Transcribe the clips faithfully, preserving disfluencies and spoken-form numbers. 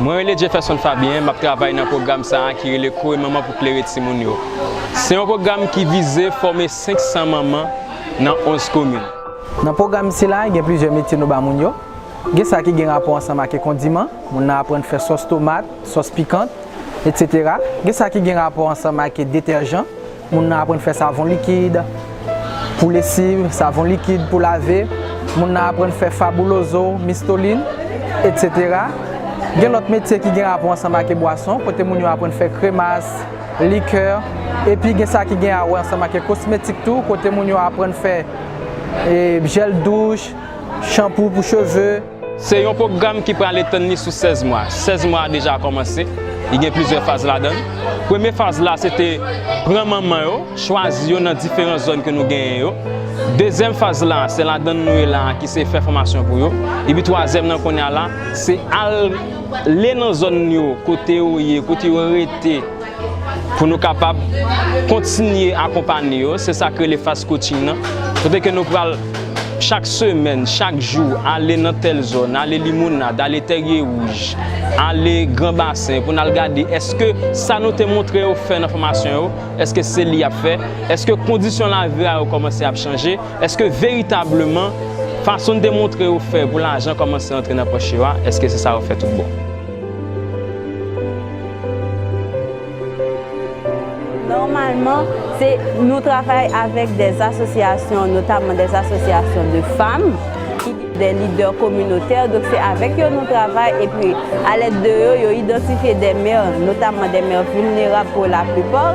Mwen rele Jefferson Fabien, m ap travay nan pwogram sa a ki rele Kore Manman pou Klere Timoun yo. Se yon pwogram ki vize fòme senk san manman nan onz komin. Nan pwogram sila, gen plizyè metye nou ba moun yo. Gen sa ki gen rapò ansanm ak kondiman, moun nan aprann fè sòs tomat, sòs pikant, etsetera. Gen sa ki gen rapò ansanm ak detèjan, moun nan aprann fè savon likid pou lesiv, savon likid pou lave, moun nan aprann fè fabuloso, mistolin, etsetera. Gen lòt metye ki gen rapò ansanm ak bwason, kote moun yo aprann fè kremas, likè, epi gen sa ki gen a wè ansanm ak kosmetik tou, kote moun yo aprann fè, e, jèl douch, chanpou pou cheve. Se yon pwogram ki pral etann li sou sèz mwa. Sèz mwa a deja kòmanse. Li gen plizyè faz ladan l. Premye faz la, se te pran manman yo, chwazi yo nan diferan zòn ke nou genyen yo. Dezyèm faz la, se ladan l nou ye la a, ki se fè fòmasyon pou yo. Epi twazyèm nan kounye a la, se ale nan zòn yo, kote yo ye, kote yo rete, pou nou kapab kontinye akonpanye yo. Se sa k rele faz coaching nan. Kote ke nou pral chak semèn, chak jou, ale nan tèl zòn, ale Limonad, ale Tèrye Wouj, ale Gran Basen, pou n al gade èske sa nou te montre yo fè nan fòmasyon yo, èske se li y ap fè, èske kondisyon lavi a yo kòmanse ap chanje, èske veritableman fason n te montre yo fè pou lajan kòmanse antre nan pòch yo a, èske se sa yo fè tout bon. Nòmalman, se nou travay avèk dè asosyasyon, notamman dè asosyasyon de fanm, ki dè lidè kominotè. Donk, se avèk yo nou travay, epi alèd de yo, yo idantifye dè mè, notamman dè mè vilnerab pou laplipa.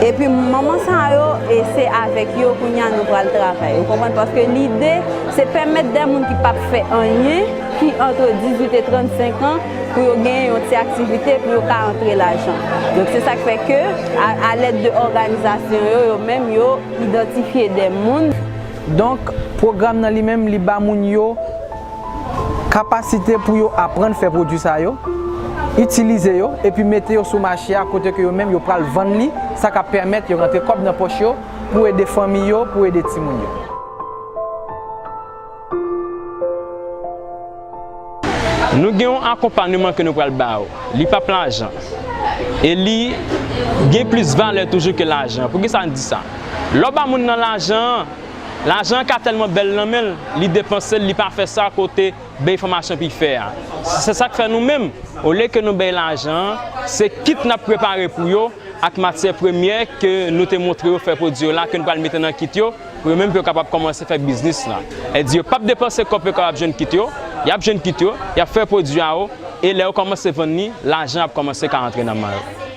Epi manman sa yo, e se avèk yo kounye a nou pral travay. Ou konprann? Paske lide, se pèmèt dè moun ki p ap fè anyen, ki antre dizuit e trannsenk an, pou yo genyen yon ti aktivite, pou yo ka antre lajan. Donk, se sa k fè ke, a, alèd de òganizasyon yo, yo menm, yo idantifye dè moun. Donk, pwogram nan li menm, li ba moun yo kapasite pou yo aprann fè pwodui sa yo, itilize yo, epi mete yo sou mache a, kote ke yo menm, yo pral vann li, sa k ap pèmèt yo rantre kòb nan pòch yo, pou ede fanmi yo, pou ede timoun yo. Nou gen yon akonpayman ke nou pral ba yo. Li p ap lajan. E li gen plis valè toujou ke lajan. Poukisa n di sa? Lè w ba moun nan lajan an, lajan an ka tèlman bèl nan men l, li depanse l, li pa fè sa kote bèy fòmasyon pou l fè a. Se sa k fè nou menm, olye ke nou bèy lajan an, se kit n ap prepare pou yo, ak matyè premyè ke nou te montre yo fè pwodui yo la, ke nou pral mete nan kit yo, pou yo menm pou yo kapab kòmanse fè biznis la. Èdi yo p ap depanse kòb pou yo kapab jwenn kit yo, y ap jwenn kit yo, y ap fè pwodui a yo, e lè yo kòmanse vann li, lajan ap kòmanse ka antre nan men yo.